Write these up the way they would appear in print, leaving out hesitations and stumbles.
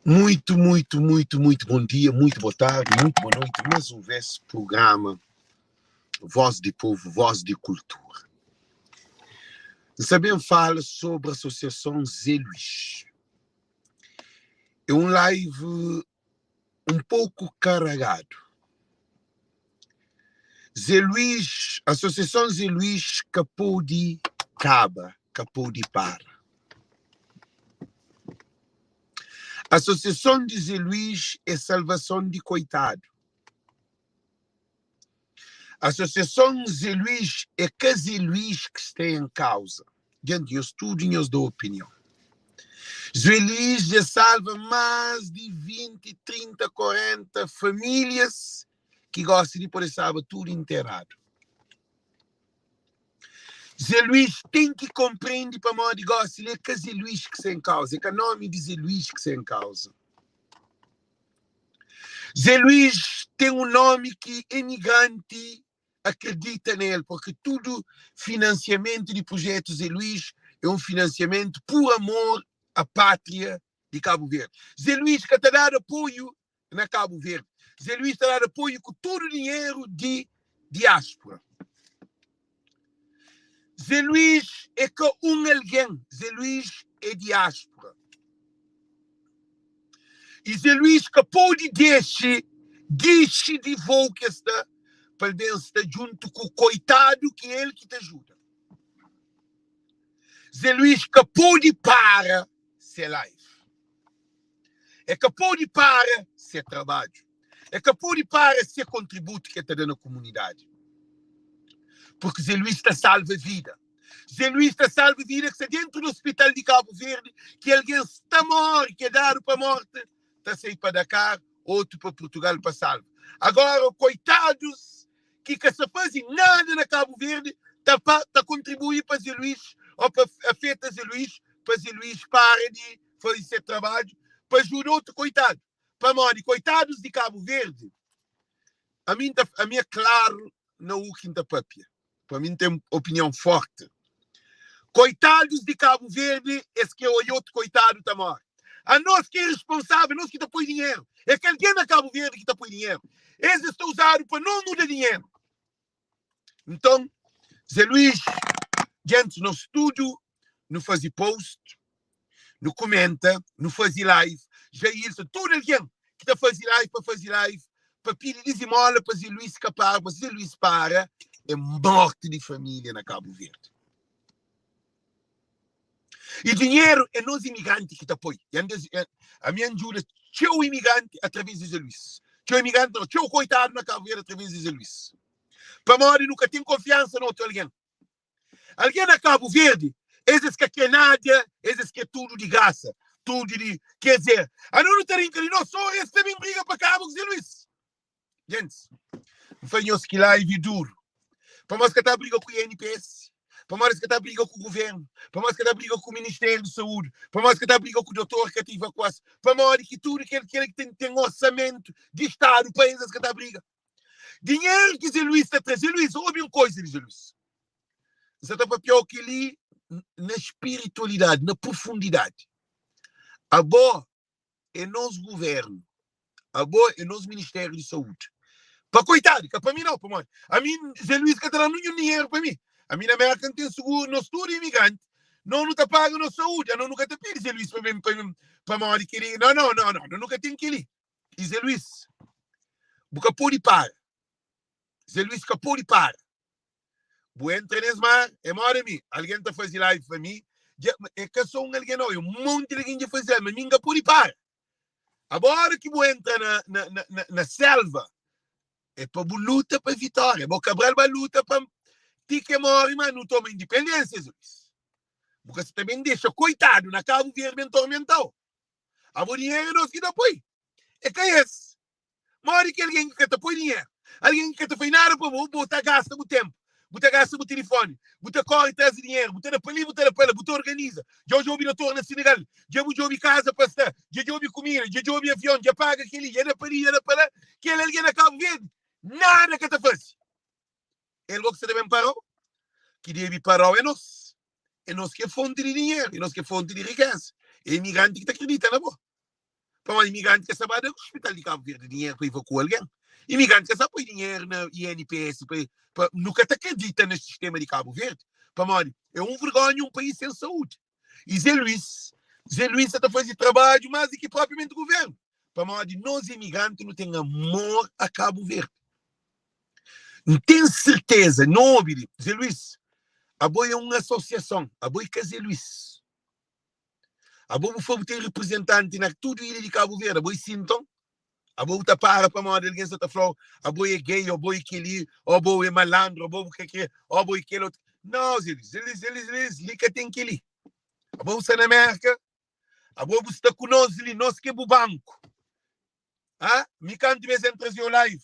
Muito, muito, muito, muito bom dia, muito boa tarde, muito boa noite. Mais um vez, programa Voz de Povo, Voz de Cultura. Sabem fala sobre a Associação Zé Luís. É um live um pouco carregado. Zé Luís, Associação Zé Luís ka pode kaba, ka pode para. Asosiason di Zé Luís é salvason di koitadu. Asosiason Zé Luís é ka Zé Luís ki sta en kauza. Djant nhos tudu nhos da opinion. Zé Luís dja salva más di 20, 30, 40 famílias ki gosi di pode staba tudu interadu. Zé Luís ten ki konprende pamodi gósi li é ka Zé Luís ki sta en kauza, é ka nómi di Zé Luís ki sta en kauza. Zé Luís ten un nómi ki emigranti akredita na el, porque tudu finansiamentu di prujétu Zé Luís é un finansiamentu pur amor a pátria di Kabu Verdi. Zé Luís ka ta dadu apoiu na Kabu Verdi. Zé Luís ta dadu apoiu ku tudu dinheru di diáspora. Zé Luís é ka un algen, Zé Luís é diáspora. I Zé Luís ka pode dexe dixi di vou ki el sta pa el ben sta djuntu ku koitadu ki el ki ta ajuda. Zé Luís ka pode para se live. E ka pode para se trabadju. E ka pode para se kontributu ki el ta da na komunidadi. Purki Zé Luís ta salva vida. Zé Luís ta salva vida ki sta dentu di ospital di Kabu Verdi, ki algen sta móre, ki é dadu pa morte, ta sai pa Dakar, otu pa Purtugal pa salva. Agora, koitadus ki ka sta faze nada na Kabu Verdi ta pa ta kontribui pa Zé Luís ou pa afeta Zé Luís, pa Zé Luís para di faze se trabadju pa ajuda otu koitadu. Pamodi koitadus di Kabu Verdi, ami N ta ami é klaru na u ki N ta papia, pa mi N ten opinion forti. Koitadus di Kabu Verdi es ke oia otu koitadu ta more. Anos ki é responsável, nos ki ta poi dinheru. É ka algen na Kabu Verdi ki ta poi dinheru. Es es ta uzadu pa nos nu da dinheru. Nton, Zé Luís, djentis nos tudu nu faze post, nu kumenta, nu faze live, Jailson, tudu algen ki ta faze live pa faze live, pa pidi dizimola pa Zé Luís ka para, pa si Zé Luís para, é morti di família na Kabu Verdi. I dinheru é nos imigranti ki ta poi. Ami N djuda txeu imigranti através di Zé Luís. Txeu imigranti nau, txeu koitadu na Kabu Verdi através di Zé Luís. Pamodi nu ka ten konfiansa na otu algen. Algen na Kabu Verdi, es es ka kre nada, es es kre tudu di grasa, tudu di, ker dizer, ano nu ta rinka di nos so es ta ben briga pa kaba ku Zé Luís. Gentis, N fla nhos ki live duru, pamodi es ka ta briga ku INPS, pamodi es ka ta briga ku guvernu, pamodi es ka ta briga ku Ministériu di Saúdi, pamodi es ka ta briga ku dotor ka ta evakuas, pamodi ki tudu kel kel ki ten ten orsamentu di stadu pa es, es ka ta briga. Dinheru ki Zé Luís ta tra, Zé Luís, obi un koisa di Zé Luís. N sa ta papiau kel-li na spiritualidadi, na profundidadi. Abo é nos guvernu, abo é nos Ministériu di Saúdi. Pa koitadu, ka pa mi nau, pamodi ami Zé Luís ka ta da ninhun dinheru pa mi. Ami na Merka N ten suguru, nos tudu imigranti, nos nu ta paga nos saúdi, anos nu ka ta pidi Zé Luís pa ben pa pamodi kel-li. Nau, nau, nau, nau, nu ka ten kel-li. I Zé Luís, bu ka pode para. Zé Luís ka pode para. Bu entra nes mar, é moda mi. Algen ta faze live pa mi, dja, é ka só un algen nau, é un monti di algen dja faze live, ma mi N ka pode para. Abo ora ki bu entra na, na, na, na, na selva, é pa bu luta pa vitória. Bo Cabral ba luta pa ti ke more, ma nu toma independência, Zé Luís. Bu ka sa ta ben dexa koitadu na Kabu Verdi ben tormentau. Abo dinheru é nos ki ta poi, é ka es. Modi ki algen ki ka ta poi dinheru, algen ki ka ta fai nada pa bo, bo ta gasta bu ténpu, bu ta gasta bu tilifóni, bu ta kóre tras di dinheru, bu ta da pa li, bu ta da pa la, bu ta organiza. Dja bu djobe dotor na Senegal, dja bu djobe kaza pa sta, dja djobe kumida, dja djobe avion, dja paga kel-li, dja da pa li, dja da pa la. Kel algen na Kabu Verdi nada ka ta faze. El go ki sta ta ben para-u? Ki debe para-u é nos. É nos ki é fonti di dinheru, é nos ki é fonti di rikeza. É imigranti ki ta kridita na bo. Pamodi imigranti ka sa ba da hospital di Cabo Verde dinheru pa evakua algen. Imigranti ka sa poi dinheru na INPS pa, pa nu ka ta akredita na sistema di Cabo Verde. Pamodi é un vergonha un país sen saúde. E Zé Luís, Zé Luís sa ta faze trabadju más di ki propriamenti governu. Pamodi nos imigranti nu ten amor a Cabo Verde. N ten serteza, no obi li, Zé Luís, abo é un asosiason, abo é ka Zé Luís. Abo bu fla bu ten reprezentanti na tudu ilha di Kabu Verdi, abo é si nton? Abo bu ta para pamodi algen sa ta fla-u abo é gay, ô bo é kel-li, ô bo é malandru, ô bo bu ka kre, ô bo é kel otu. Nau, Zé Luís, Zé Luís, Zé Luís, Zé Luís, li ka ten kel-li. Abo bu sta na Mérka, abo bu sta ku nos li, nos ki é bu banku. Ah, mi kantu bes N traze-u live?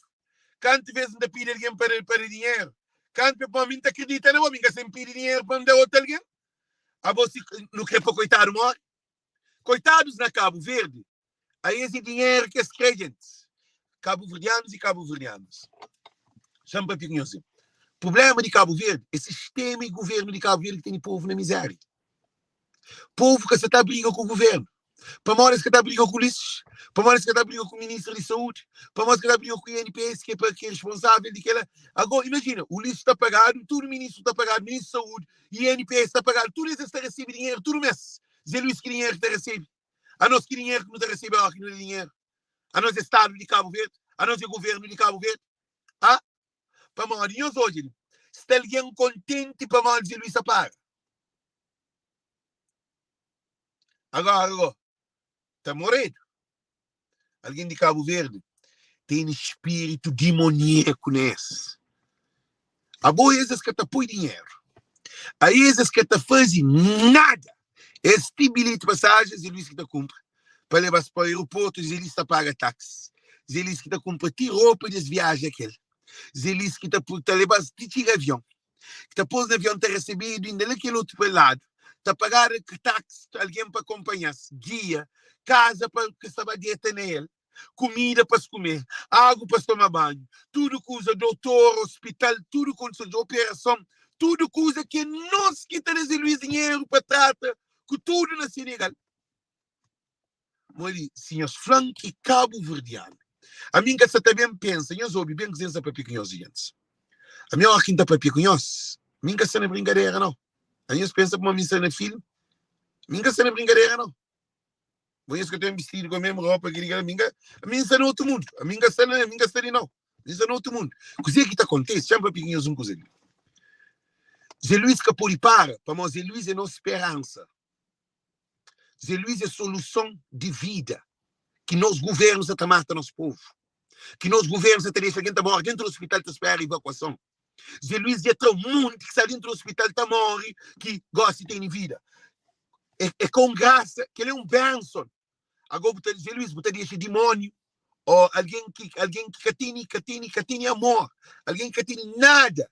Kantu bes N ta pidi algen pa pa da dinheru? Kantu bes, pamodi mi N ta kridita na bo, mi N ka sen pidi dinheru pa N da otu algen. Abo si nu kre pa koitadu more? Koitadus na Kabu Verdi, a es e dinheru ki es kre, gentis. Kabuverdianus i kabuverdianas, xa-m papia ku nhos. Prublema di Kabu Verdi e sistema i guvernu di Kabu Verdi ki tene povu na mizeria. Povu ka sa ta briga ku guvernu. Pamodi es ka ta briga ku Ulisses? Pamodi es ka ta briga ku ministra di saúdi? Pamodi es ka ta briga ku INPS ki é pa ki é responsável di kela? Agora imajina, Ulisses ta pagadu, tudu ministru ta pagadu, ministru di saúdi, INPS ta pagadu, tudu es es ta resebe dinheru tudu mês. Zé Luís ki dinheru ki ta resebe? Anos ki dinheru ki nu ta resebe óra ki nu da dinheru? Anos é stadu di Kabu Verdi? Anos é guvernu di Kabu Verdi? Ah? Pamodi nhos odja li, sta algen kontenti pamodi Zé Luís ta paga. Agora go, ta moredu. Algen di Kabu Verdi tene spiritu dimonieku na es. Abo es es ka ta poi dinheru. A es es ka ta faze nada. Es ti bilheti pasajen Zé Luís ki ta kunpra pa leba-s pa aeroportu, Zé Luís ta paga taksi. Zé Luís ki ta kunpra ti ropa di es viaji akel. Zé Luís ki ta ta leba-s ti txiga avion. Ki ta pô-s na avion ta resebedu inda la kel otu pa ladu. Ta pagadu taksi algen pa konpanha-s, gia, kaza pa ki sta ba deta na el. kumida pa es kume, agu pa es toma banhu, tudu kuza, dotor, ospital, tudu kondisons, operason, tudu kuza ki é nos ki ta da Zé Luís dinheru pa trata ku tudu na Senegal. Modi si nhos fla-m ki kabuverdianu, ami N ka sa ta ben pensa, nhos obi ben kuzê N sa papia ku nhos gentis. Ami óras ki N ta papia ku nhos, mi N ka sta na brinkadera nau. Anhos pensa pamodi mi N sta na filmi? Mi N ka sta na brinkadera nau. Bo nhos ka ten bistidu ku mesmu ropa ki di mi ka mi sta na otu mundu ami ka sta na mi ka sta li nau mi sta na otu mundu kuzê ki ta kontise txan papia ku nhos un kuza li Zé Luís ka pode para pamodi Zé Luís é nos speransa Zé Luís é soluson di vida ki nos guvernu sa ta mata nos povu ki nos guvernu sa ta dexa algen ta mori dentu di ospital ta spera evakuason Zé Luís dja tra un monti ki sta dentu di ospital ta mori ki gosi tene vida É, é ka un grasa, kel é un benson. Agora bu ta Zé Luís, bu ta dexa dimóniu ou algen ki algen ki ka tene ka tene ka tene amor, algen ki ka tene nada,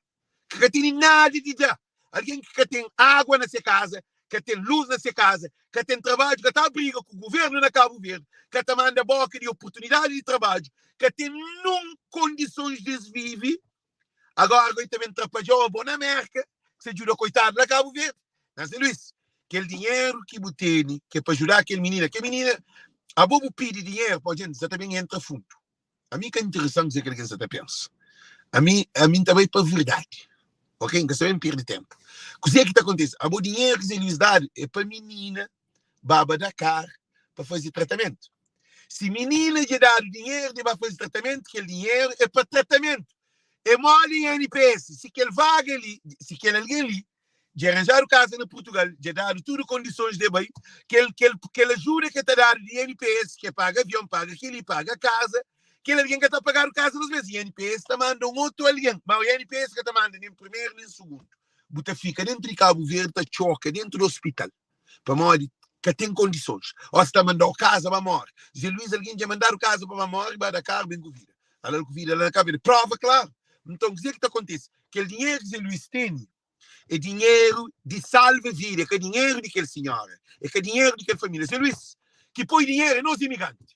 ki ka tene nada di da, algen ki ka ten água na se kaza, ka ten luz na se kaza, ka ten trabadju, ka ta briga ku guvernu na Kabu Verdi, ka ta manda boka di oportunidadi di trabadju, ka ten nun kondisons di es vive. Agora goi ta ben trapadjau abo na Merka, se djuda koitadu na Kabu Verdi. Na Zé Luís, kel dinheru ki bu tene, ki é pa juda kel minina, kel minina, abo bu pidi dinheru pa djenti, sa ta ben entra fundu. Ami ka interesan kuzê ki algen sa ta pensa. Ami, ami N ta bai pa verdadi. Ok? N ka sa ben perde tenpu. Kuzê ki ta kontise? Abo dinheru ki Zé Luís dadu é pa minina baba Dakar pa faze tratamentu. Si minina dja dadu dinheru di ba faze tratamentu, kel dinheru é pa tratamentu. É moli INPS, si kel vaga li, si kel algen li dja ranjadu kaza na Purtugal, dja dadu tudu kondisons de bai, kel, kel, kel ajuda ke ta dadu di INPS, ke paga avion, paga keli, paga kaza, kel algen ka ta pagadu kaza dos bes. INPS ta manda un otu algen, ma INPS ka ta manda nen primeru nen sugundu. Bu ta fika dentru di Kabu Verdi ta txoka dentru di ospital. Pamodi ka ten kondisons. Ó si ta mandau kaza ba more. Zé Luís algen dja mandadu kaza pa ba more, ba Dakar ben ku vida. Ala-l ku vida la na Kabu Verdi. Prova klaru. Nton kuzê ki ta kontise? Kel dinheru ki Zé Luís tene é dinheru di salva vida, é ka dinheru di kel sinhora, é ka dinheru di kel família. Zé Luís, ki poi dinheru é nos imigranti.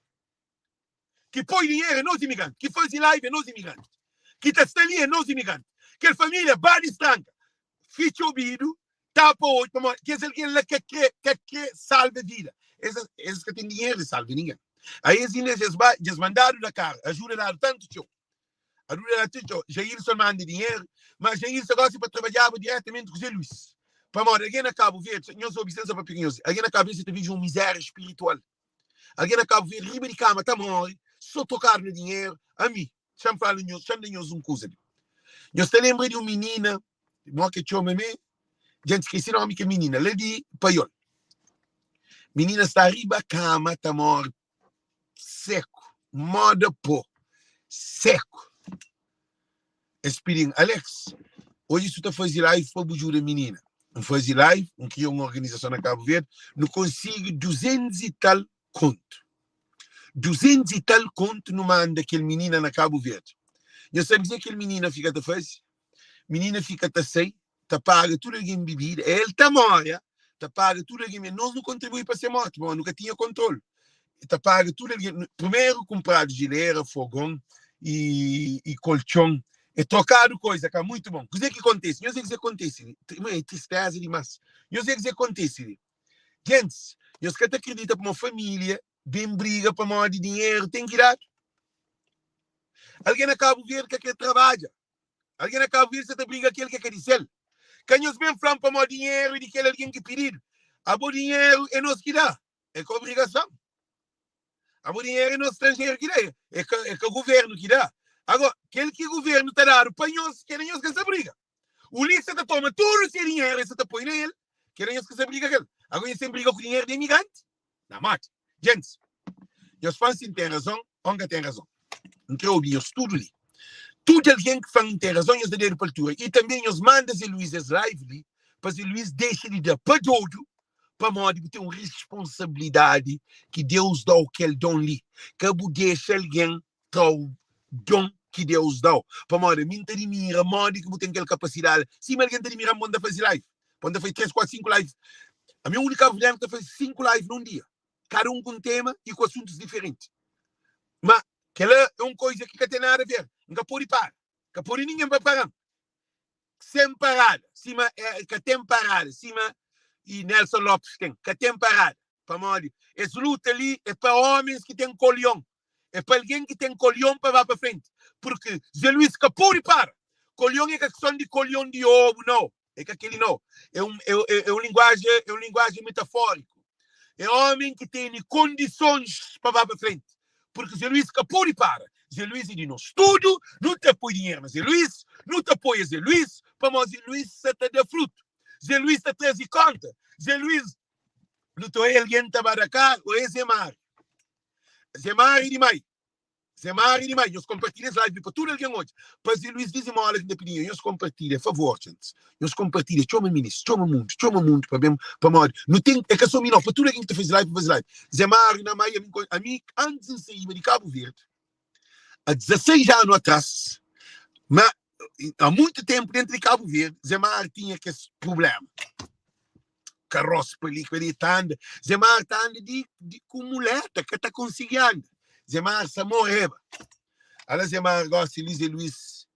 Ki poi dinheru é nos imigranti. Ki faze live é nos imigranti. Ki ta sta li é nos imigranti. Kel família ba di stranka, fitxa obidu, tapa odju, pamodi kes algen la ka kre, ka kre salva vida. Es, es ka ten dinheru di salva ningen. Aes inda dja es ba, dja es mandadu da kara. Ajuda dadu tantu txeu. Ajuda dadu tantu txeu. Jailson manda dinheru, ma Jailson gosi pa trabadjaba diretamenti ku Zé Luís. Pamodi algen na Kabu Verdi, nhos obi sen sa papia ku nhos, algen na Kabu Verdi sa ta vive un mizéria spiritual. Algen na Kabu Verdi riba di kama ta móre, so trokadu na dinheru. Ami, xa-m fala nhos, xa-m da nhos un kuza li. Nhos ta lenbra di un minina, mo ke txoma me? Dja N skese nomi kel minina, la di Paiol. Minina sta riba kama ta móre seku, moda po, seku. Es pidi-m, Alex, oji su ta faze live pa bu djuda minina. N faze live, N kria un organizason na Kabu Verdi, nu konsigi 200 i tal kontu. 200 i tal kontu nu manda kel minina na Kabu Verdi. Nhos sabe kuzê kel minina fika ta faze? Minina fika ta sai, ta paga tudu algen bibida, el ta more, ta paga tudu algen bibida. Nos nu kontribui pa se morti, pamodi nu ka tinha kontrolu. Ta paga tudu algen. Primeru kunpradu jilera, fogon i, i koltxon. E trokadu koiza, ka muitu bon. Kuzê ki kontise? Nhos é kuzê kontise li. Ma é tristeza dimas. Nhos é kuzê kontise li. Gentis, nhos ka ta kridita pamodi família ben briga pamodi dinheru ten ki dadu. Algen na Kabu Verdi ka kre trabadja. Algen na Kabu Verdi sa ta briga kel ke ka di sel. Ka nhos ben fla-m pamodi dinheru é di kel algen ki pididu. Abo dinheru é nos ki da, é ka obrigason. Abo dinheru é nos stranjeru ki da, é ka, é ka guvernu ki da. Agora, kel ki guvernu ta dadu pa nhos, kel nhos ka sa briga. Ulisses sa ta toma tudu se dinheru, el sa ta poi na el, kel nhos ka sa briga kel. Agora nhos ten briga ku dinheru di imigranti? Na mati. Gentis, nhos fla-m si N ten razon ô N ka ten razon. N krê obi nhos tudu li. Tudu algen ki fla-m N ten razon, nhos da dedu pa altura. I tanbê nhos manda Zé Luís es live li, pa Zé Luís dexa di da pa dodu, pamodi bu ten un responsabilidadi ki Deus da-u kel don li. Ka bu dexa algen tra-u don ki Deus da-u. Pamodi ami N ta dimira modi ki bu ten kel kapasidadi. Sima algen ta dimira-m pa N ta faze live, pa N ta faze 3, 4, 5 live. Ami é úniku kabuverdianu ki ta faze 5 live na un dia, kada un ku un tema i ku asuntus diferenti. Ma kel-la é un koiza ki ka ten nada ver. N ka pode para, ka pode ningen pa para-m. Sen parada, sima é, ka ten parada, sima e Nelson Lopes ten, ka ten parada. Pamodi es luta li é pa homens ki ten kolion, é pa algen ki ten kolion pa ba pa frenti. Purki Zé Luís ka pode para. Kolion é ka kison di kolion di obu, nau. É ka keli nau. É un, é, é, é un linguajen, é un linguajen metafóriku. É homen ki tene kondisons pa ba pa frenti. Purki Zé Luís ka pode para. Zé Luís é di nos tudu, nu ta poi dinheru na Zé Luís, nu ta apoia Zé Luís, pamodi Zé Luís sa ta da frutu. Zé Luís ta traze konta. Zé Luís Nu ta oia algen ta ba da karu, oia Zé Mário. Zé Mário di mai. Zé Mário di mai. Nhos konpartilha es live pa tudu algen odja. Pa Zé Luís di zimola ki N ta pidi nho, nhos konpartilha, favor, gentis. Nhos konpartilha, txoma minis, txoma mundu, txoma mundu pa ben, pamodi nu ten, é ka sô mi nau, pa tudu algen ki ta faze live, pa faze live. Zé Mário na mai, ami, ami antis N saíba di Kabu Verdi, há 16 anu atrás, ma há muito tempo dentro de Cabo Verde, Zé Mário tinha kes problema. Carroça pa li, pa li, ta anda. Zé Mário ta anda di, di, ku muleta, ka ta konsigi anda. Zé Mário sa morreba. Ala Zé Mário gosi li, Zé Luís,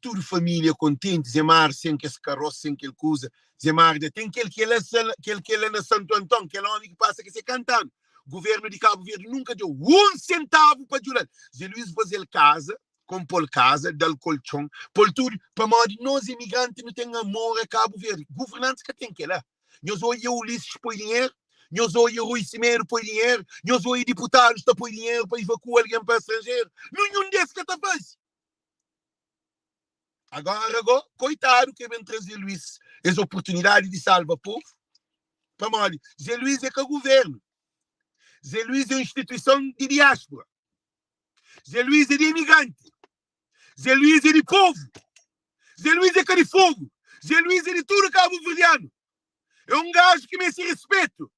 tudu família kontenti, Zé Mário sen kes karosa, sen kel kuza. Zé Mário da ten kel ki é la, kel ki é la na Santu Anton, kel ómi ki pasa ki se kantanu. Guvernu di Kabu Verdi nunka deu un sentavu pa djuda-l. Zé Luís faze-l kaza, konpo-l kaza, da-l koltxon, pô-l tudu, pamodi nos imigranti nu ten amor a Kabu Verdi. Guvernantis ka ten kel-la. Nhos oia Ulisses poi dinheru, nhos oia Rui Semedo poi dinheru, nhos oia diputadus ta poi dinheru pa ivakua algen pa stranjeru. Ninhun des ka ta faze. Agora go, koitadu ke ben tra Zé Luís es oportunidadi di salva povu. Pamodi Zé Luís é ka guvernu. Zé Luís é un instituison di diáspora. Zé Luís é di imigranti. Zé Luís é di povu. Zé Luís é ka di fogu. Zé Luís é di tudu kabuverdianu. É un gaju ki meste respetu.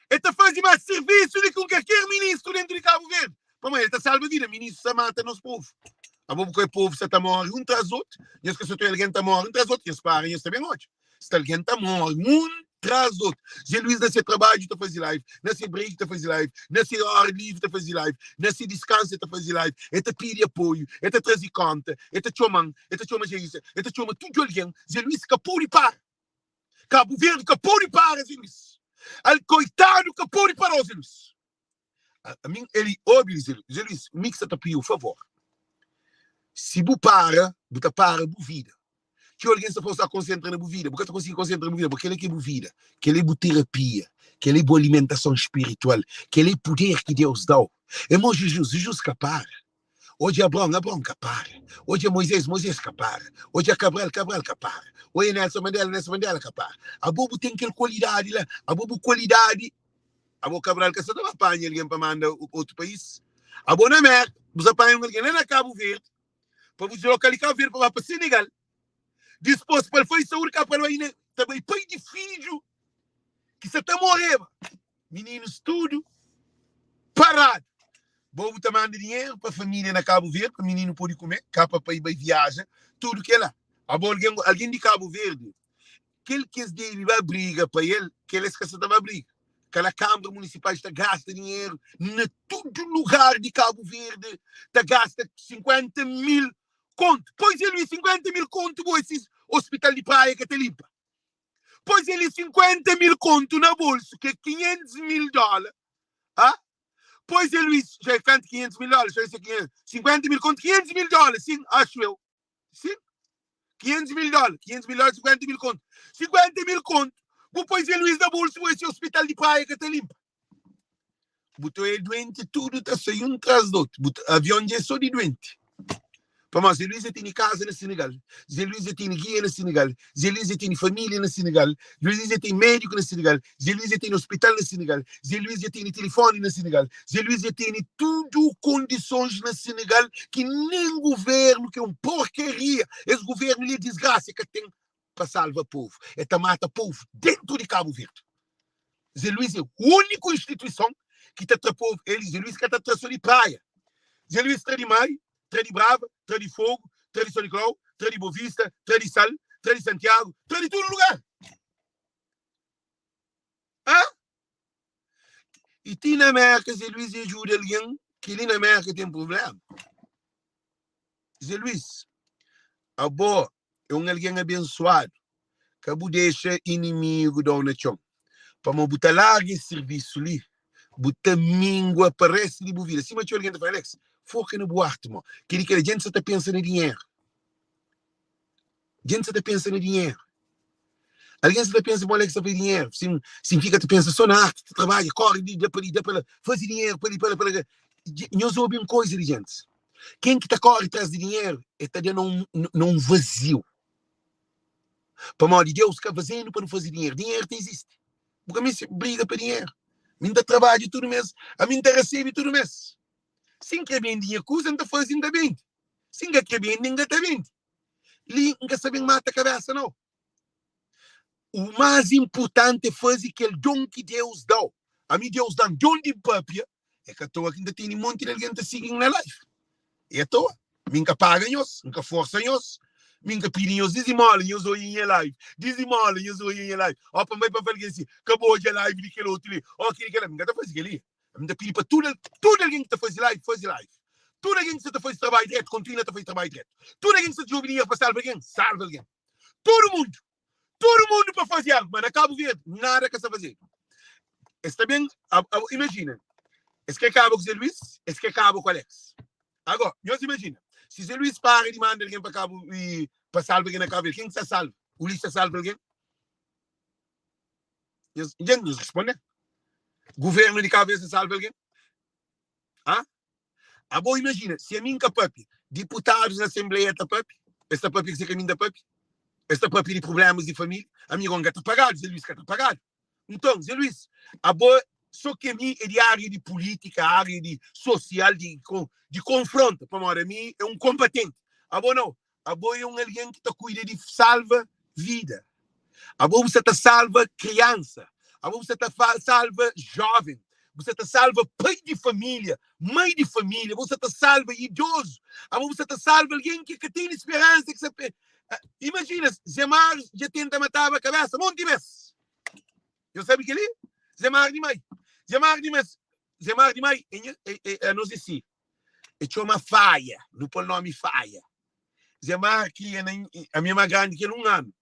El ta faze más sirvisu di ki un kalker ministru dentu di Kabu Verdi. Pamodi el ta salva vida. Ministru sa mata nos povu. Abo bu kre povu sa ta móre un tras otu. Nhos ka sa ta algen ta móre un tras otu. Nhos para nhos ta ben odja. Sta algen ta móre un tras otu. Zé Luís na se trabadju ta faze live, na se break ta faze live, na se hora livre ta faze live, na se diskansu el ta faze live. El ta pidi apoiu, el ta traze konta, el ta txoma-m, el ta txoma Jeisa, el ta txoma tudu algen. Zé Luís ka pode para. Kabu Verdi ka pode para Zé Luís. Al koitadu ka pode para o Zé Luís. Ami, el obi Zé Luís, Zé Luís, mi ki sa ta pidi-u favor, si bu para, bu ta para bu vida. Txeu algen sta fla-u sa konsentra na bu vida, bu ka ta konsigi konsentra na bu vida, bo kel-la ki é bu vida, kel-la é bu terapia, kel-la é bu alimentason spiritual, kel-la é puder ki Deus da-u. É mo Jizus, Jizus ka para. Odja Abraon, Abraon ka para. Odja Moizés, Moizés ka para. Odja Cabral, Cabral ka para. Odja Nelson Mandela, Nelson Mandela ka para. Abo bu ten kel kualidadi la, abo bu kualidadi, abo Cabral ka sa ta ba panha algen pa manda otu país. Abo na Merka, bu sa panha un algen la na Kabu Verdi, pa bu disloka li Kabu Verdi pa ba pa Senegal, dispôs pa el fai saúdi ka pa el bai na ta bai pai di fidju ki sa ta moreba. Mininus tudu paradu. Bo bu ta manda dinheru pa família na Kabu Verdi pa mininu pode kume, ka pa pai bai viaja, tudu kela. Abo algen algen di Kabu Verdi, kel ki es debe ba briga pa el, kel es ka sa ta ba briga. Kala Kâmara Munisipal sta gasta dinheru na tudu lugar di Kabu Verdi, ta gasta 50 mil kontu. Pois el li 50 mil kontu bo esis hospital di Praia ka ta limpa. Pois el li 50 mil kontu na bolsu, ki é 500 mil dóla. Ah? Pois el li, já é kantu 500 mil dólares, já é 500, 50 mil kontu, 500 mil dólares, sim, acho eu. Sim, 500 mil dólares, 500 mil dólares, 50 mil conto. 50 mil conto. Bu poi Zé Luís na bolso, esse hospital de praia que tá limpa. Bu é doente, tudo tá sai um tras do outro. Bu avião já é só de doente. Pamodi Zé Luís tem casa na Senegal, Zé Luís tem guia na Senegal, Zé Luís tem família na Senegal, Zé Luís tem médico na Senegal, Zé Luís tem hospital na Senegal, Zé Luís tem telefone na Senegal, Zé Luís tem tudo condições na Senegal que nem governo, que é um porcaria, esse governo ali é desgraça que tem para salvar povo, é ta mata povo dentro de Cabo Verde. Zé Luís é única instituição que ta tra povo, ele Zé Luís que ta tra só de praia. Zé Luís tra de Mai, tra de Brava, tra de Fogo, tra de São Nicolau, tra de Boa Vista, tra de Sal, tra de Santiago, tra de todo lugar. Hã? E ti na América, Zé Luís ajuda alguém que ali na América tem problema. Zé Luís, abo é um alguém abençoado. Ka bu dexa inimigo dau na txon. Pamo bu ta larga esse serviço li, bu ta mingua pa resto di bu vida. Sima txeu algen ta fla, Alex, foca na bu arte, mo. Keli kela, gente sa ta pensa na dinheiro. Gente sa ta pensa na dinheiro. Algen sa ta pensa ma Alex ta fai dinheiro. Sim, sim fika ta pensa só na arte, ta trabadja, corre di da pa li, da pa la, faze dinheiro pa li, pa la, pa la. Nhos obi un coisa di gente. Ken ki ta corre tras di dinheiro, e ta da na un, na un vazio. Pamodi Deus ka fazenu pa nu faze dinheiro. Dinheiro ta existe. Bu ka meste briga pa dinheiro. Mi N ta trabadja tudu mês, ami N ta resebe tudu mês. Si N kre bende nha kuza, N ta faze, N ta bende. Si N ka kre bende, N ka ta bende. Li N ka sa ben mata kabésa, nau. U más inpurtanti é faze kel don ki Deus da-u. Ami Deus da-m don di pâpia, é ka toa ki N ta tene monti di algen ta sigi-m na live. É toa. Mi N ka paga nhos, N ka forsa nhos, mi N ka pidi nhos dizimola, nhos odja nha live, dizimola, nhos odja nha live. Ó pa N bai pa N fla algen si, ka bu odja live di kel otu li, ó kel-li, kel-la. Mi N ka ta faze kel-li. Mi ta pidi pa tudu tudu algen ki ta faze live, faze live. Tudu algen ki sta ta faze trabadju dretu, kontinua ta faze trabadju dretu. Tudu algen ki sta djobe dinheru pa salva algen, salva algen. Tudu mundu, tudu mundu pa faze algu, ma na Kabu Verdi nada ka sta fazedu. Es ta ben, imajina, es kre kaba ku Zé Luís, es kre kaba ku Alex. Agora, nhos imajina, si Zé Luís para di manda algen pa Kabu i pa salva algen na Kabu Verdi, ken ki sta salva? Ulisses ta salva algen? Nhos, dja nhos responde? Governo di Kabu Verdi sta salva algen? Ah? Abo imajina, si ami N ka papia, diputadus na asenbleia ta papia? Es ta papia kuzê ki ami N ta papia? Es ta papia di prublémas di família? Ami gó N ka ta pagadu, Zé Luís ka ta pagadu. Nton, Zé Luís, abo sô ki ami é di ária di pulítika, ária di sosial, di di konfronta, pamodi ami é un konbatenti. Abo nau, abo é un algen ki ta kuida di salva vida. Abo bu sta ta salva kriansa, abo bu sta ta salva jóven, bu sta ta salva pai di família, mai di família, bu sta ta salva idozu, abo bu sta ta salva algen ki ka tene speransa, ki sta pe. Imajina, Zé Mário dja tenta mataba kabésa monti bês. Nhos sabe kel-li? Zé Mário di Mai. Zé Mário di Mai, Zé Mário di Mai, é nha, é, é, anos é si. É txoma Faia, nu pô-l nómi Faia. Zé Mar kria na ami é más grandi ki el un anu.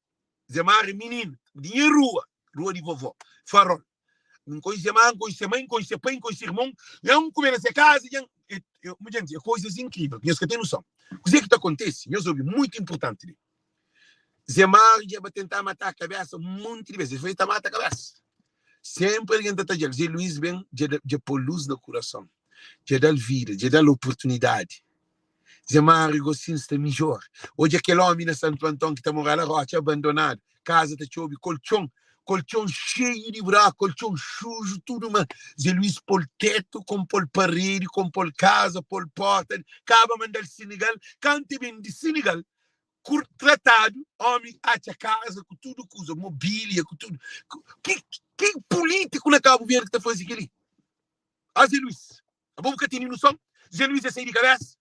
Zé Mar é mininu di nha rua, rua di vovó, Farol. N konxe se má, N konxe se mai, N konxe se pai, N konxe se irmon. Dja N kume na se kaza, dja N. Dja N, é koizas inkrível, nhos ka ten noson. Kuzê ki ta kontese? Nhos obi, mutu inportanti li. Zé Mário dja ba tentá matá kabésa un monti di bês. El fla, el ta mata kabésa. Sénpri algen ta tadja-l. Zé Luís ben, dja dja pô lus na kurason, dja da-l vida, dja da-l oportunidadi. Zé Mário gosin sta midjór. Odja kel ómi na Santu Anton ki ta mora la rótxa abandonadu, kaza ta txobe, koltxon, koltxon xeiu di buraku, koltxon suju, tudu ma Zé Luís pô-l tetu, konpo-l paredi, konpo-l kaza, pô-l pórta, kaba manda-l Senegal. Kantu e ben di Senegal, kur tratadu, omi atxa kaza ku tudu kuza, mobília ku tudu. Ki, ki pulítiku na Kabu Verdi ki ta faze kel-li? Ah, Zé Luís, abo bu ka tene noson? Zé Luís é sai di kabésa.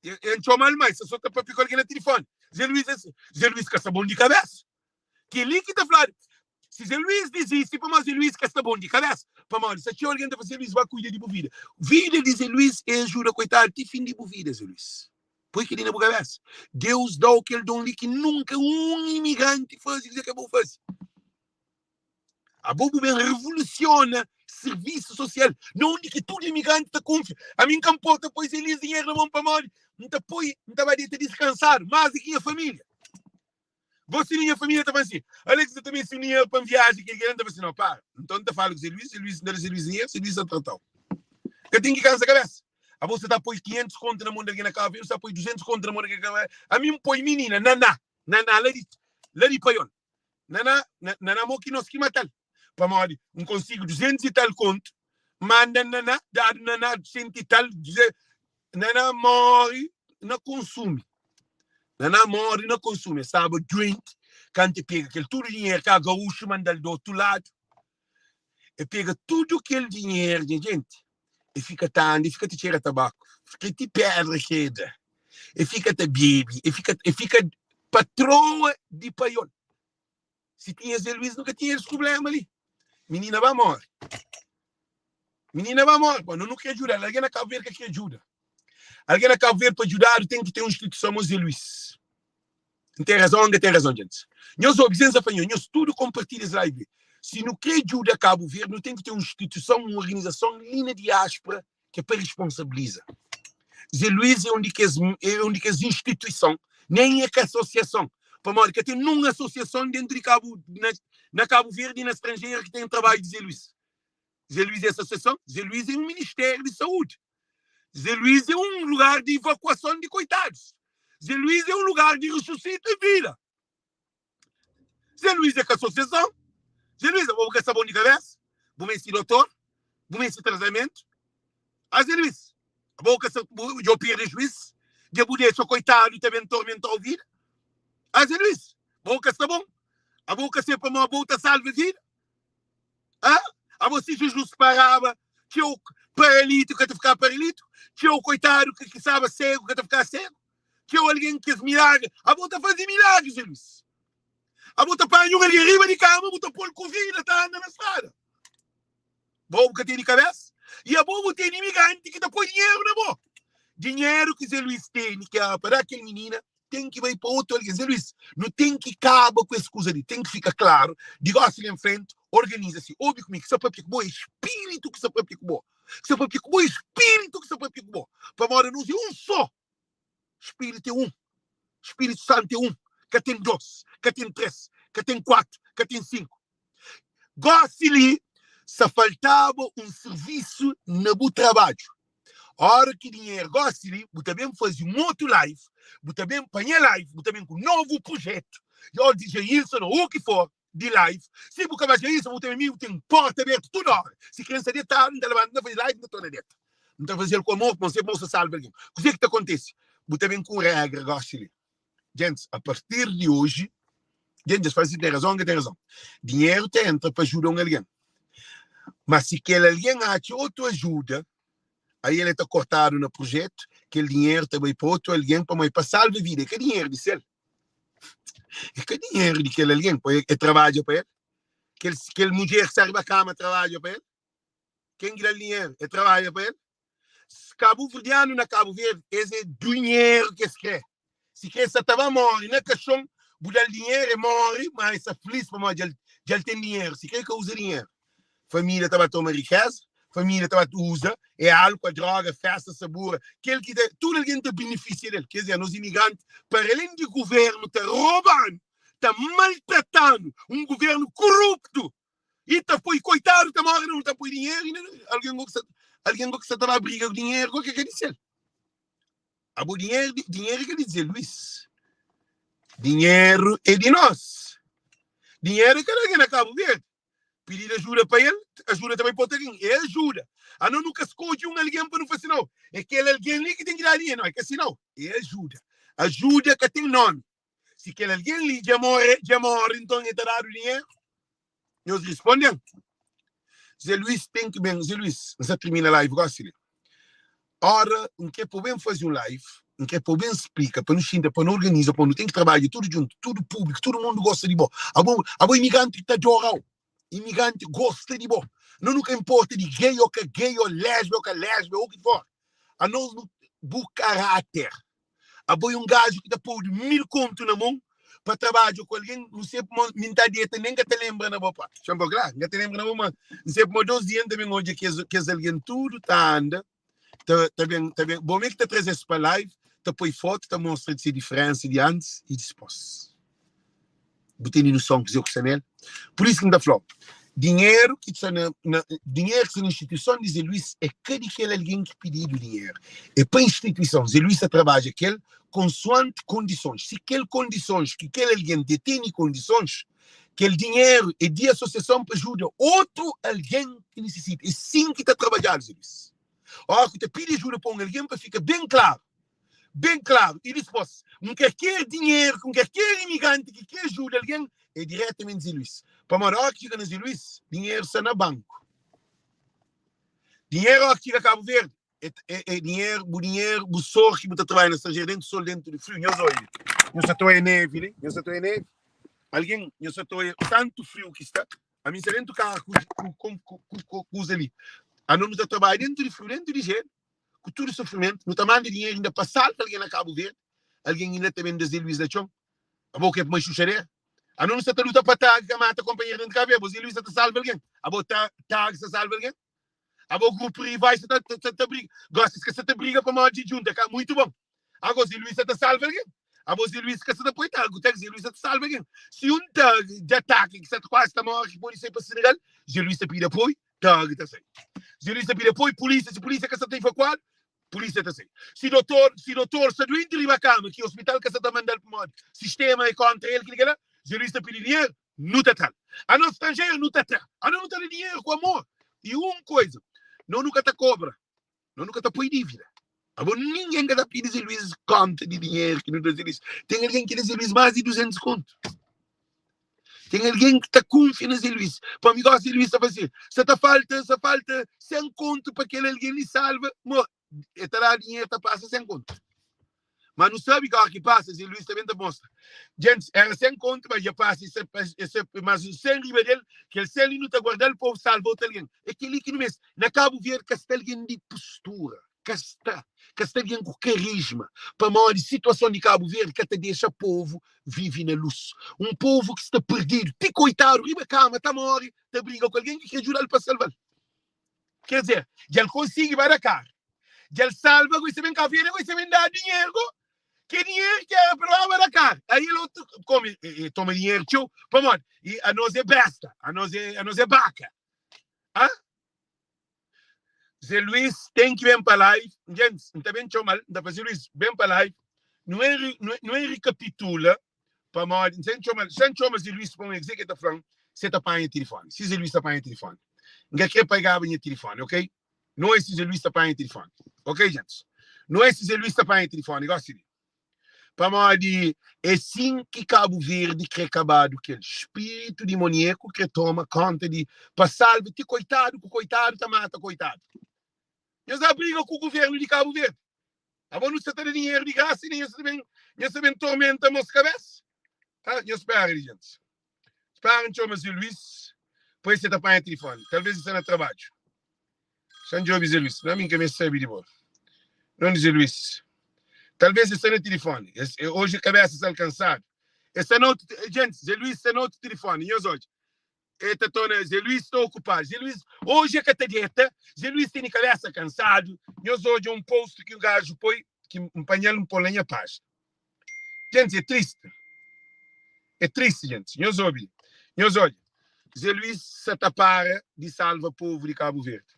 E N txoma-l mai, sa so ta papia ku algen na tilifoni. Zé Luís é, Zé Luís ka sta bon di kabésa. Kel-li ki ta fladu, si Zé Luís dizisti, pamodi Zé Luís ka sta bon di kabésa. Pamodi sa txeu algen ta fla, Zé Luís, ba kuida di bu vida. Vida di Zé Luís é ajuda koitadu ti fin di bu vida, Zé Luís. Poi kel-li na bu kabésa. Deus da-u kel don li ki nunka un imigranti faze kuzê ki abo faze. Abo bu ben revolusiona sirvisu sosial na undi ki tudu imigranti ta kunfia. Ami N ka nporta poi Zé Luís dinheru na mon pamodi N ta poi, N ta ba deta diskansadu más di ki nha família. Gosi li nha família ta fla si, Alex ta meste un dinheru pa N viaja kel kel. N ta fla si, no, para. Nton N ta fala ku Zé Luís, Zé Luís, N ta da Zé Luís dinheru, Zé Luís ta trata-u. Ka ten ki kansa kabésa. Abo sa ta poi 500 kontu na mon di algen na Kabu Verdi, sa poi 200 kontu na mon di algen na Kabu Verdi. Ami N poi minina, Naná, Naná la di, la di Paiol. Naná, Naná mo ki nos ki mata-l. Pamodi N konsigi 200 i tal kontu, manda Naná, dadu Naná 100 i tal, Naná móre na konsumi. Naná móre na konsumi. El staba duenti kantu el pega kel tudu dinheru ka gaúxu manda-l di otu ladu. El pega tudu kel dinheru, nha jenti, el fika ta anda, el fika ta txera tabaku, fika ti pédra keda, el fika ta bebe, el fika, el fika patroa di paiol. Si tinha Zé Luís, nu ka tinha es prubléma li. Minina ba móre. Minina ba móre. Bom, nu kre djuda-l. Algen na Kabu Verdi ka kre djuda. Algen na Kabu Verdi pa djudadu ten ki ten un instituison mo Zé Luís. N ten razon, N ka ten razon, djentis? Nhos obi, sen zafanhon, nhos tudu konpartilha es live li. Si nu kre djuda Kabu Verdi, nu ten ki ten un instituison, un organizason li na diáspora ki é pa responsabiliza. Zé Luís é un di kes, é un di kes instituison, nen é ka asosiason, pamodi ka ten nun asosiason dentu di Kabu, na, na Kabu Verdi i na stranjeru ki ten trabadju di Zé Luís. Zé Luís é asosiason? Zé Luís é un ministériu di saúdi. Zé Luís é un lugar di evakuason di koitadus. Zé Luís é un lugar di resusita vida. Zé Luís é ka asosiason. Zé Luís, abo bu ka sta bon di kabesa? Bu meste dotor? Bu meste tratamentu? Ah, Zé Luís, abo bu ka sta, bu, dja bu perde juís? Dja bu dexa koitadu ta ben tormenta-u vida? Ah, Zé Luís, abo bu ka sta bon? Abo bu ka sabe pamodi abo bu ta salva vida? Ah, abo si Jesus paraba, txeu paralítiku ka ta fikaba paralítiku? Txeu koitadu ki ki staba segu ka ta fikaba segu? Txeu algen kes milagri, abo ta faze milagri, Zé Luís. Abo ta panha un algen riba di kama, bu ta pô-l ku vida ta anda na strada. Bo bu ka tene kabesa? I abo bu tene imigranti ki ta poi dinheru na bo. Dinheru ki Zé Luís tene ki era pa da kel minina, ten ki bai pa otu algen. Zé Luís, nu ten ki kaba ku es kuza li. Ten ki fika klaru, di gosi li en frenti, organiza si. Obi ku mi, ki sta papia ku bo é spiritu ki sta papia ku bo. Ki sta papia ku bo é spiritu ki sta papia ku bo. Pamodi anos é un só. Spiritu é un. Spiritu Santu é un. Ka ten dos, ka ten tres, ka ten kuatu, ka ten sinku. Gosi li, sa faltaba un sirvisu na bu trabadju. Ora ki dinheru gosi li, bu ta ben faze un otu live, bu ta ben pa nha live, bu ta ben ku novu projetu, ô di Jailson ô u ki for, di live. Si bu ka ba Jailson, bu ten amigu, bu ten porta abertu tudu ora. Si krensa detadu, N ta labanta, N ta faze live, N ta torna deta. N ta faze-l ku amor, pamodi N sabe ma bu sta salva algen. Kuzê ki ta kontise? Bu ta ben ku un regra gosi li. Gentis, a partir di oji, gentis, es fla si ten razon, ka ten razon. Dinheru ta entra pa ajuda un algen. Ma si kel algen atxa otu ajuda, aí el ta kortadu na projetu, kel dinheru ta bai pa otu algen, pamodi pa salva vida, é ka dinheru di sel. É ka dinheru di kel algen, pa el trabadja pa el. Kel, kel mudjer ki sta riba kama trabadja pa el. Ken ki da-l dinheru, el trabadja pa el. Kabuverdianu na Kabu Verdi, es é dinheru ki es kre. Si kre sa ta ba móre na kaxon, bu da-l dinheru, e móre, ma e sta filis pamodi dja el ten dinheru. Si kre ka uza dinheru. Família ta ba toma rikeza, família ta ba uza, é álkua, droga, festa, sabura, kel ki ta, tudu algen ta benefisia del. Ker dizer, nos imigranti, para alén di guvernu ta roba-nu, ta maltrata-nu, un guvernu kuruptu, i ta poi koitadu ta móre na nu ta poi dinheru, i algen go ki sa, algen go ki sa ta ba briga ku dinheru, go ke ka di sel. Abo dinheru, dinheru é ka di Zé Luís. Dinheru é di nos. Dinheru é ka di algen na Kabu Verdi. Pidid ajuda pa el, ajuda ta bai pa otu algen. É ajuda. Anos nu ka skodje un algen pa nu fase nau. É kel algen li ki ten ki da dinheru. Nau, é ka si nau. É ajuda. Ajuda ka ten nomi. Si kel algen li dja more, dja more, nton el ta dadu dinheru? Nhos risponde-m. Zé Luís ten ki ben. Zé Luís, N sta tirmina live gósi li. Ora, N kre pa bu ben faze un live, N kre pa bu ben splika, pa nu xinta, pa nu organiza, pa nu ten ki trabadja tudu djuntu, tudu públiku, tudu mundu gosta di bo. Abo, abo imigranti ki ta adora-u. Imigranti gosta di bo. No nu ka inporta di gay ô ka gay, ô lésbia ô ka lésbia, ô ki for. Anos nu, bu karáter Abo é un gaju ki ta podu 1000 kontu na mon pa trabadja ku algen, N se pmo mi N ta deta nen ka ta lenbra na bo pa. Txon pa kla, N ka ta lenbra na bo ma N se pmo dos dia N ta ben odja kes kes algen tudu ta anda ta ta ben ta ben bo me ki ta traze-s pa live ta poi fotu ta mostra se diferensa di antis i dispos. Bu tene noson kuzê ku sta nel? Pur isu ki N ta fla-u, dinheru ki sta na, na, dinheru ki sta na instituison di Zé Luís é ka di kel algen ki pididu dinheru, é pa instituison. Zé Luís ta trabadja kel konsuanti kondisons. Si kel kondisons ki kel algen te tene kondisons, kel dinheru é di asosiason pa ajuda otu algen ki nisisita. É sin ki ta trabadjadu, Zé Luís. Óras ki bu ta pidi ajuda pa un algen, pa fika ben klaru, Ben klaru, i dispos, N ka ker dinheru ki N ka ker imigranti ki kre ajuda algen, é diretamenti Zé Luís. Pamodi óra ki txiga na Zé Luís, dinheru sta na banku. Dinheru óra ki txiga Kabu Verdi, é, é, é dinheru, bu dinheru, bu sor ki bu ta trabadja na stranjeru, dentu sol, dentu di friu, nhos oia li, nhos sa ta oia nevi li, nhos sa ta oia nevi? Algen, nhos sa ta oia tantu friu ki sta? Ami N sta dentu karu ku, ku, ku, ku, ku kuza li. Ano nu ta trabadja dentu di friu, dentu di jelu. ku tudu sufrimentu, nu ta manda dinheru inda pa salva algen na Kabu Verdi, algen inda ta ben da Zé Luís na txon. Abo ke pa xuxadera? Ano nu sta ta luta pa tag ka mata konpanheru dentru di Kabu Verdi, abo Zé Luís sta ta salva algen? Abo ta tag sta salva algen? Abo grupu rivais sta ta, ta, ta briga? Gosi es ka sta ta briga pamodi dja djunta, ka muitu bon. Ago Zé Luís sta ta salva algen? Abo Zé Luís ka sta ta poi tag, ku tag Zé Luís sta ta salva algen. Si un tag dja ataka ki sta kuazi ta morri ki podi sai pa Senegal, Zé Luís ta pidi apoiu, Tag ta sai. Zé Luís ta pidi apoio, polícia, se polícia ka sa ta evakuado, polícia ta sai. Se doutor, se doutor sta doente riba cama, ki hospital ka sa ta mandal pamodi sistema é contra el, kila kila, Zé Luís ta pidi dinheiro, nu ta tral. Anos strangeiro nu ta tra. Anos nu ta da dinheiro ku amor. E un coisa, no nu ka ta cobra, no nu ka ta poi dívida. Abo ninguém ka ta pidi Zé Luís conta di dinheiro ki nu da Zé Luís. Tem alguém ki da Zé Luís mais di 200 conto. Ten algen ki ta kunfia na Zé Luís. Pa mi gosi Zé Luís ta fla si, sa ta falta, sa falta 100 kontu pa kel algen li salva. Mo, e ta da dinheru ta pasa 100 kontu. Ma nu sabi ki ora ki pasa, Zé Luís ta ben ta mostra. Gentis, era 100 kontu, ma dja pasa ese, ese, mas un 100 riba del, kel 100 li nu ta guarda-l pa salva otu algen. É kel-li ki nu meste. Na Kabu Verdi ka sta algen di postura. Ka sta. Ka sta algen ku karisma. Pamodi situason di Kabu Verdi ka ta dexa povu vive na lus. Un povu ki sta perdidu, ti koitadu riba kama ta more, ta briga ku algen ki kre djuda-l pa salva-l. Ker dizer, dja el konsigi ba da kara, dja el salva, gosi ben Kabu Verdi, gosi ben dadu dinheru go. Ke dinheru ki era pa el ba da kara. Aí el otu kome, e toma dinheru txeu, pamodi? E anos é besta, anos é, anos é baka. Ah? Zé Luís ten ki ben pa live. Gentis, N ta ben txoma-l, N ta fla, Zé Luís, ben pa live. Nu en, nu en rikapitula pamodi, N sen txoma-l, xa N txoma Zé Luís pa N kuzê ki el ta fla-m, si el ta panha tilifoni. Si Zé Luís ta panha tilifoni. N ka kre pagaba nha tilifoni, ok? Nu é si Zé Luís ta panha tilifoni. Ok, gentis? Nu é si Zé Luís ta panha tilifoni, gosi li. Pamodi é sin ki Kabu Verdi kre kabadu kel spiritu dimonieku kre toma konta di pa salva ti koitadu ku koitadu ta mata koitadu. Nhos ba briga ku guvernu di Kabu Verdi. Abo nu sa ta da dinheru di grasa i nhos ta ben nhos ta ben tormenta mos kabesa. Ah, nhos spera di gentis. Spera N txoma Zé Luís pa e seta panha tilifoni. Talvez e sta na trabadju. Xa N djobe Zé Luís. Na mi N ka meste sabe di bo. Nonde Zé Luís? Talvez e sta na tilifoni. Es, e, oji kabesa sta alkansadu. E sta na otu, gentis, Zé Luís sta na otu tilifoni. Nhos odja. E ta torna Zé Luís sta okupadu. Zé Luís oji e ka ta deta. Zé Luís tene kabesa kansadu. Nhos odja un post ki un gaju poi ki N panha-l N pô-l na nha pájina. Gentis, é tristi. É tristi, gentis. Nhos obi. Nhos odja. Zé Luís sa ta para di salva povu di Kabu Verdi.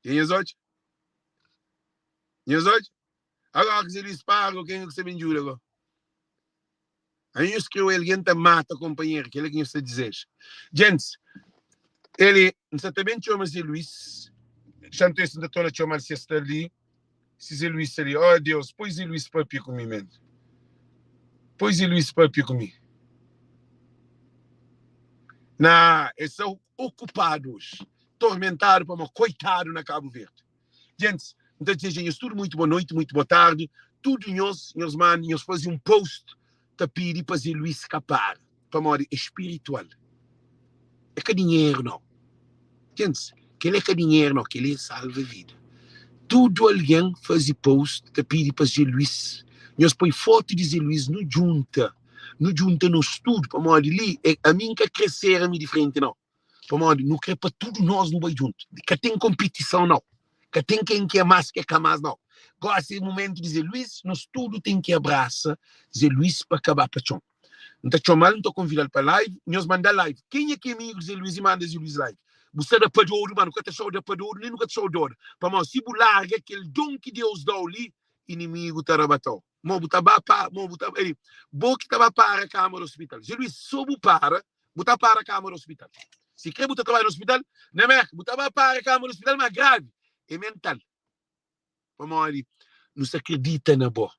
Dja nhos odja? Nhos odja? Agora ki Zé Luís para, kenha ki sta ben djuda go? Aí nhos krê oi algen ta mata konpanheru, kel-la ki nhos ta dizeja. Gentis, el N sa ta ben txoma Zé Luís, xantu es N ta torna txoma-l si es sta li, si Zé Luís sta li. Ó Deus, poi Zé Luís pâpia ku mi men. Poi Zé Luís pâpia ku mi. Na, el sta okupadu oji, tormentadu pamodi koitadu na Kabu Verdi. Gentis, N ta dizeja nhos tudu muitu bo noiti, muitu bo tardi. Tudu nhos, nhos manda, nhos faze un post ta pidi pa Ze Luis ka para, pamodi é spiritual. É ka dinheru nau. Gentis, kel-li é ka dinheru nau, kel-li é salva vida. Tudu algen faze post ta pidi pa Ze Luis, nhos poi fotu di Ze Luis, nu djunta, nu djunta nos tudu, pamodi li é, ami N ka kre ser ami di frenti nau. Pamodi nu kre pa tudu nos nu bai djuntu. Ka ten konpitison nau. Ka ten ken ki é más ki é ka más nau. Gosi é mumentu di Zé Luís, nos tudu ten ki abrasa Zé Luís pa ka ba pa txon. N ta txoma-l, N ta konvida-l pa live, nhos manda live. Kenha ki é amigu di Zé Luís i manda Zé Luís live. Bu sta da pa dodu, ma nu ka ta txau da pa dodu, nen nu ka ta txau doda. Pamodi si bu larga kel don ki Deus da-u li, inimigu ta rabata-u. Mo bu ta ba pa, mo bu ta, ei, bo ki ta ba para kama di ospital. Zé Luís, so bu para, bu ta para kama di ospital. Si kre bu ta trabadja na ospital, na Merka, bu ta ba para kama di ospital, ma gravi é mental. Pamodi nu sta kridita na bo.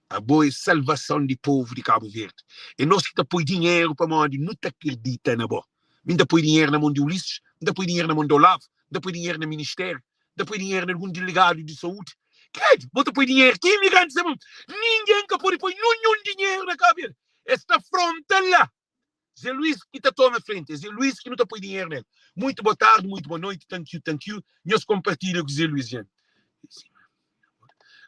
Abo é salvason di povu di Kabu Verdi. É nos ki ta poi dinheru pamodi nu ta kridita na bo. Mi N ta poi dinheru na mon di Ulisses, N ta poi dinheru na mon di Olavo, N ta poi dinheru na ministériu, N ta poi dinheru na algun delegadu di saúdi. Kredi, bo ta poi dinheru ki imigrantis na mon. Ningen ka pode poi ninhun dinheru na Kabu Verdi. Es ta fronta la. Zé Luís ki ta toma frenti, é Zé Luís ki nu ta poi dinheru nel. Muito boa tarde, muito boa noite, thank you, thank you. Nhos compartilha ku Zé Luís, gente.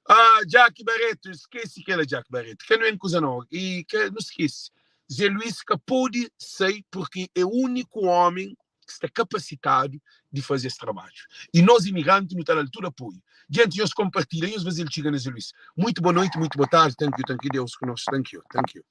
Ah, Jack Barreto, esquece kela Jack Barreto, ka nu en kuza não, e ka nu esquece. Zé Luís ka pode sai porque é único homem ki sta kapasitadu di faze es trabadju i nos imigranti nu ta dal tudu apoiu. Djenti nhos konpartilha nhos fazel txiga na Zé Luís. Muito boa noite, muito boa tarde, thank you, thank you, Deus ku nos, thank you, thank you.